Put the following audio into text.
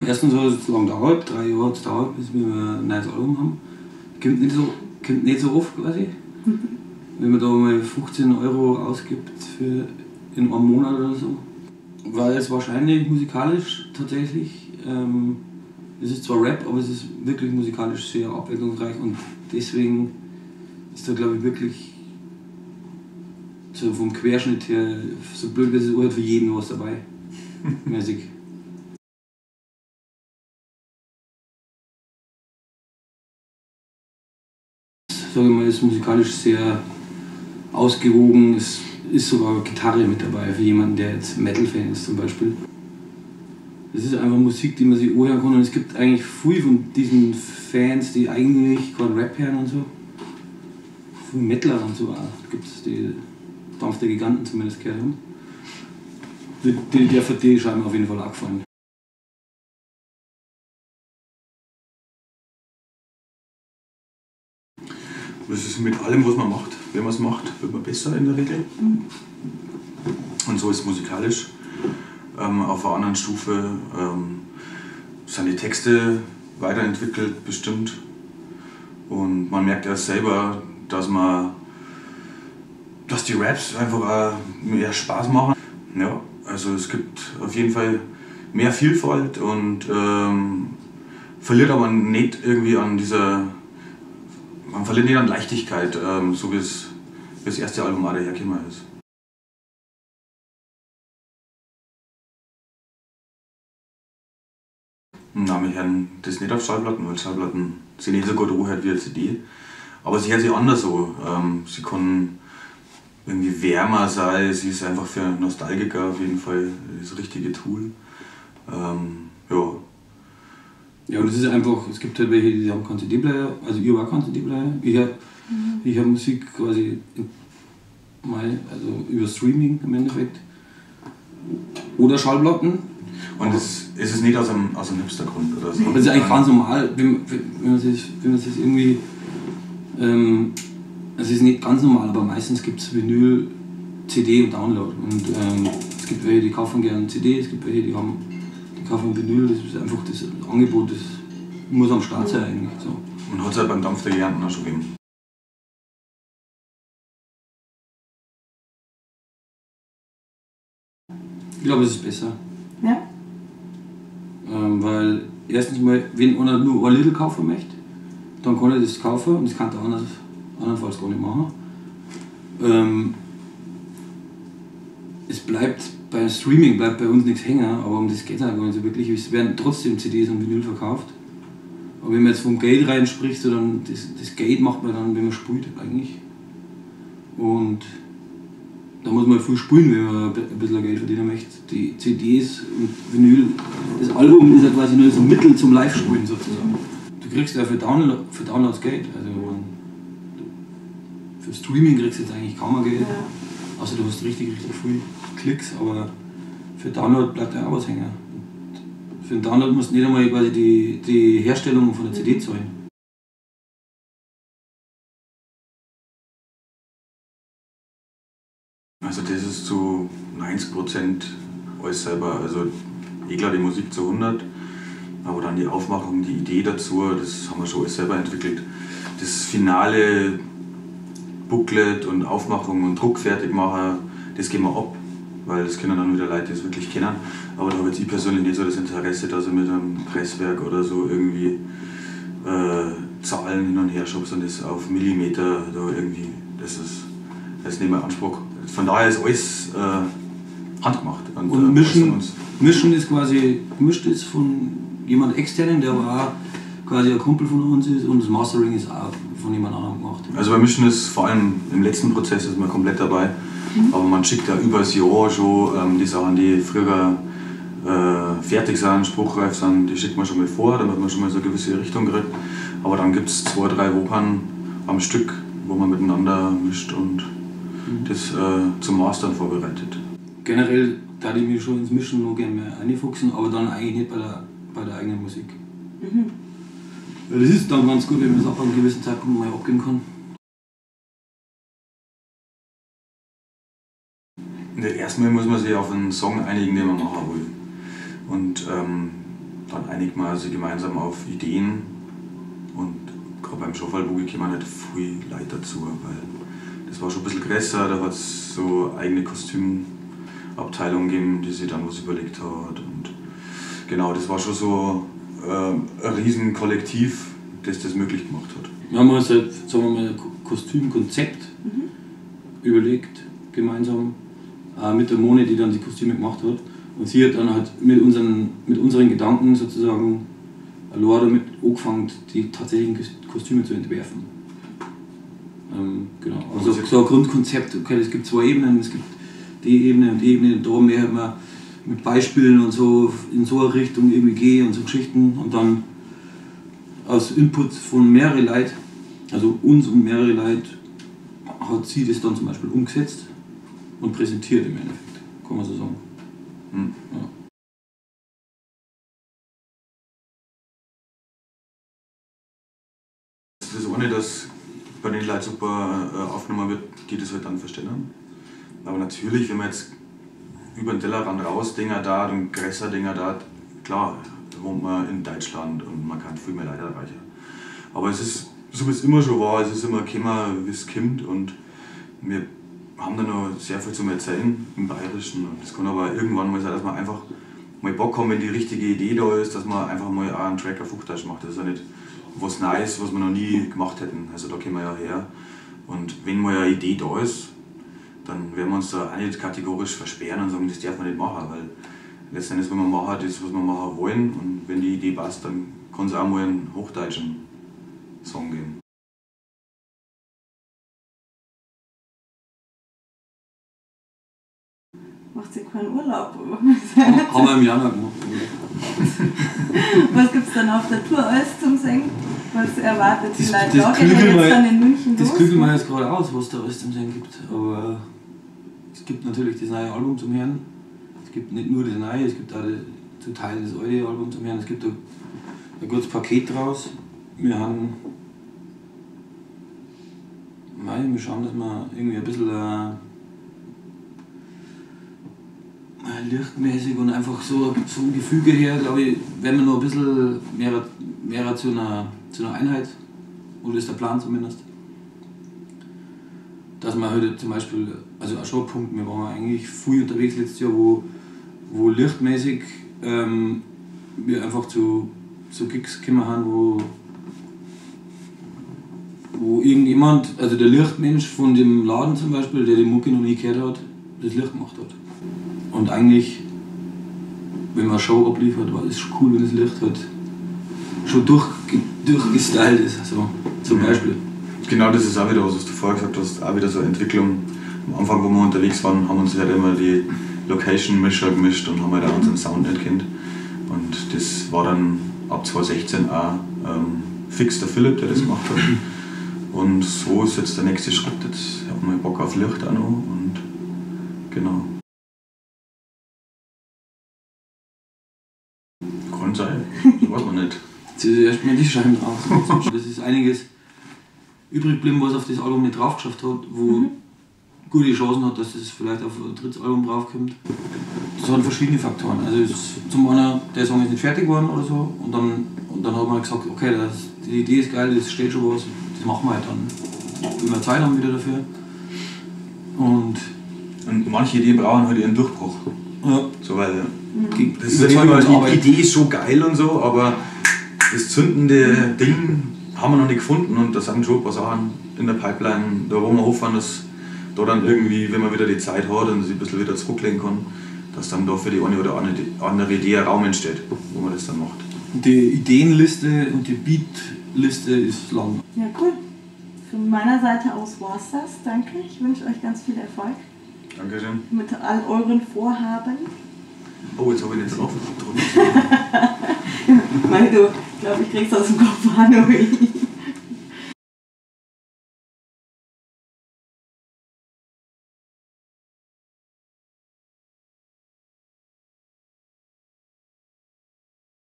Erstens hat es lange gedauert, 3 Jahre hat es gedauert, bis wir ein neues Album haben. Kommt nicht so oft quasi. Wenn man da mal 15 Euro ausgibt für in einem Monat oder so. Weil es wahrscheinlich musikalisch tatsächlich, es ist zwar Rap, aber es ist wirklich musikalisch sehr abwechslungsreich und deswegen ist da, glaube ich, wirklich so vom Querschnitt her, so blöd wie es ist, für jeden was dabei. Mäßig. Sag ich mal, ist musikalisch sehr ausgewogen, es ist sogar Gitarre mit dabei für jemanden, der jetzt Metal-Fan ist zum Beispiel. Es ist einfach Musik, die man sich anhören kann und es gibt eigentlich viel von diesen Fans, die eigentlich keinen Rap hören und so. Viel Metaler und so auch. Gibt es die Dampf der Giganten zumindest gehört haben. Der für die scheint mir auf jeden Fall auch gefallen. Das ist mit allem, was man macht. Wenn man es macht, wird man besser in der Regel. Und so ist es musikalisch. Auf einer anderen Stufe sind die Texte weiterentwickelt bestimmt. Und man merkt erst selber, dass die Raps einfach auch mehr Spaß machen. Ja, also es gibt auf jeden Fall mehr Vielfalt und verliert aber nicht irgendwie an dieser. Man verliert nicht an Leichtigkeit, so wie es das erste Album auch dahergekommen ist. Nein, wir hören das nicht auf Schallplatten, weil Schallplatten sich nicht so gut anhört wie eine CD. Aber sie hört sich anders so. Sie kann irgendwie wärmer sein, sie ist einfach für Nostalgiker auf jeden Fall das richtige Tool. Ja. Ja, und es ist einfach, es gibt halt welche, die haben keinen CD-Player, also ich habe auch keinen CD-Player. Ich hab Musik quasi mal, also über Streaming im Endeffekt. Oder Schallplatten. Und es ist nicht aus einem Hipstergrund oder so. Aber es ist eigentlich ganz normal, wenn man sich irgendwie. Es ist nicht ganz normal, aber meistens gibt es Vinyl, CD und Download. Und es gibt welche, die kaufen gerne CD, es gibt welche, die kaufen Vinyl, das ist einfach das Angebot, das muss am Start sein eigentlich. So. Und hat es halt beim Dampf der Giganten auch schon gegeben. Ich glaube, es ist besser. Ja. Weil erstens mal, wenn einer nur ein Lidl kaufen möchte, dann kann er das kaufen und das kann der andernfalls gar nicht machen. Es bleibt beim Streaming bleibt bei uns nichts hängen, aber um das geht es auch gar nicht so wirklich. Es werden trotzdem CDs und Vinyl verkauft. Aber wenn man jetzt vom Geld rein spricht, so dann das Geld macht man dann, wenn man spielt eigentlich. Und da muss man viel spielen, wenn man ein bisschen Geld verdienen möchte. Die CDs und Vinyl, das Album ist ja quasi nur so ein Mittel zum Live-Spielen sozusagen. Du kriegst ja für Downloads Geld. Also für Streaming kriegst du jetzt eigentlich kaum mehr Geld. Ja. Außer du hast richtig, richtig viel Klicks, aber für Download bleibt ja auch was hängen. Und für den Download musst du nicht einmal quasi die Herstellung von der CD zahlen. Also das ist zu 90% alles selber. Also eh klar die Musik zu 100, aber dann die Aufmachung, die Idee dazu, das haben wir schon alles selber entwickelt. Das finale Booklet und Aufmachung und Druck fertig machen, das geben wir ab, weil das können dann wieder Leute, die es wirklich kennen. Aber da habe jetzt ich persönlich nicht so das Interesse, dass ich mit einem Presswerk oder so irgendwie Zahlen hin und her schubse und das auf Millimeter da irgendwie, das ist nicht mein Anspruch. Von daher ist alles handgemacht. Und Mischen ist quasi, gemischt ist von jemand externen, der aber auch quasi ein Kumpel von uns ist, und das Mastering ist auch von jemand anderem gemacht. Also beim Mischen ist vor allem im letzten Prozess ist man komplett dabei, aber man schickt ja über das Jahr schon die Sachen, die früher fertig sind, spruchreif sind, die schickt man schon mal vor, damit man schon mal so eine gewisse Richtung kriegt. Aber dann gibt es 2, 3 Wochen am Stück, wo man miteinander mischt und das zum Mastern vorbereitet. Generell da ich mich schon ins Mischen noch gerne mehr reinfuchsen, aber dann eigentlich nicht bei der eigenen Musik. Weil das ist dann ganz gut, wenn man es ab einem gewissen Zeitpunkt mal abgeben kann. Ja, erstmal muss man sich auf einen Song einigen, den man machen will. Und dann einigt man sich gemeinsam auf Ideen und gerade beim Schafferl-Boogie kommen halt viel Leute dazu, weil das war schon ein bisschen größer, da hat es so eigene Kostümabteilung gegeben, die sich dann was überlegt hat und genau, das war schon so ein riesen Kollektiv, das möglich gemacht hat. Wir haben uns halt, sagen wir mal, ein Kostümkonzept überlegt, gemeinsam mit der Moni, die dann die Kostüme gemacht hat. Und sie hat dann halt mit unseren Gedanken sozusagen allein damit angefangen, die tatsächlichen Kostüme zu entwerfen. Genau. Also so ein Grundkonzept, okay, es gibt zwei Ebenen, es gibt die Ebene und die Ebene, und da mehr man mit Beispielen und so in so eine Richtung irgendwie gehen und so Geschichten und dann aus Input von mehreren Leuten, also uns und mehrere Leute, hat sie das dann zum Beispiel umgesetzt und präsentiert im Endeffekt, kann man so sagen. Mhm. Ja. Das ist auch nicht, dass bei den Leuten super aufgenommen wird, die das halt dann verstehen. Aber natürlich, wenn man jetzt über den Tellerrand raus Dinger da und größer Dinger da, klar, wohnt man in Deutschland und man kann viel mehr Leute erreichen. Aber es ist, so wie es immer schon war, es ist immer gekommen, wie es kommt und wir haben da noch sehr viel zum Erzählen im Bayerischen. Und das kann aber irgendwann mal sein, dass man einfach mal Bock haben, wenn die richtige Idee da ist, dass man einfach mal auch einen Track auf Hochdeutsch macht. Das ist ja nicht was Neues, was wir noch nie gemacht hätten. Also da kommen wir ja her. Und wenn mal eine Idee da ist, dann werden wir uns da auch nicht kategorisch versperren und sagen, das darf man nicht machen, weil letztendlich, wenn wir machen, das, was wir machen wollen, und wenn die Idee passt, dann kann es auch mal einen hochdeutschen Song geben. Macht ihr keinen Urlaub? Haben wir im Januar gemacht. Was gibt es dann auf der Tour alles zum Singen? Was erwartet die Leute? Das klügeln wir jetzt dann in München das los? Klügeln wir jetzt gerade aus, was da alles zum Singen gibt. Aber es gibt natürlich das neue Album zum Hören. Es gibt nicht nur das neue, es gibt auch zum Teil das alte Album zum Hören. Es gibt ein gutes Paket draus. Wir haben. Nein, wir schauen, dass wir irgendwie ein bisschen lichtmäßig und einfach so vom Gefüge her, glaube ich, werden wir noch ein bisschen mehr zu einer Einheit, oder ist der Plan zumindest. Dass man heute zum Beispiel, also auch schon ein Punkt, wir waren eigentlich früh unterwegs letztes Jahr, wo lichtmäßig wir einfach zu Gigs gekommen haben, wo irgendjemand, also der Lichtmensch von dem Laden zum Beispiel, der die Mucke noch nie gehört hat, das Licht gemacht hat. Und eigentlich, wenn man eine Show abliefert, war es cool, wenn das Licht halt schon durchgestylt ist, so, zum Beispiel. Genau, das ist auch wieder was, was du vorher gesagt hast, auch wieder so eine Entwicklung. Am Anfang, wo wir unterwegs waren, haben uns halt immer die Location-Mischer gemischt und haben halt auch unseren Sound nicht kennt. Und das war dann ab 2016 auch fix der Philipp, der das gemacht hat. Und so ist jetzt der nächste Schritt. Jetzt haben wir Bock auf Licht auch noch und genau. Kann sein, das weiß man nicht. Jetzt ist erstmal die Scheiben drauf. Das ist einiges übrig geblieben, was auf das Album nicht drauf geschafft hat, wo gute Chancen hat, dass es vielleicht auf ein drittes Album draufkommt. Das sind verschiedene Faktoren. Also zum einen, der Song ist nicht fertig geworden oder so, und dann hat man gesagt, okay, die Idee ist geil, das steht schon was, das machen wir halt dann. Wenn wir Zeit haben wieder dafür. Und manche Ideen brauchen halt ihren Durchbruch. Ja. So, weil das ist ja nicht immer, die Idee ist schon geil und so, aber das zündende Ding haben wir noch nicht gefunden und da sind schon ein paar Sachen in der Pipeline, da wo wir hoffen, dass da dann irgendwie, wenn man wieder die Zeit hat und sich ein bisschen wieder zurücklehnen kann, dass dann da für die eine oder andere Idee ein Raum entsteht, wo man das dann macht. Die Ideenliste und die Beatliste ist lang. Ja, cool. Von meiner Seite aus war's das. Danke. Ich wünsche euch ganz viel Erfolg. Dankeschön. Mit all euren Vorhaben. Oh, jetzt habe ich nicht drauf gedrückt. Mei, du, ich glaube, ich krieg's aus dem Kopf an.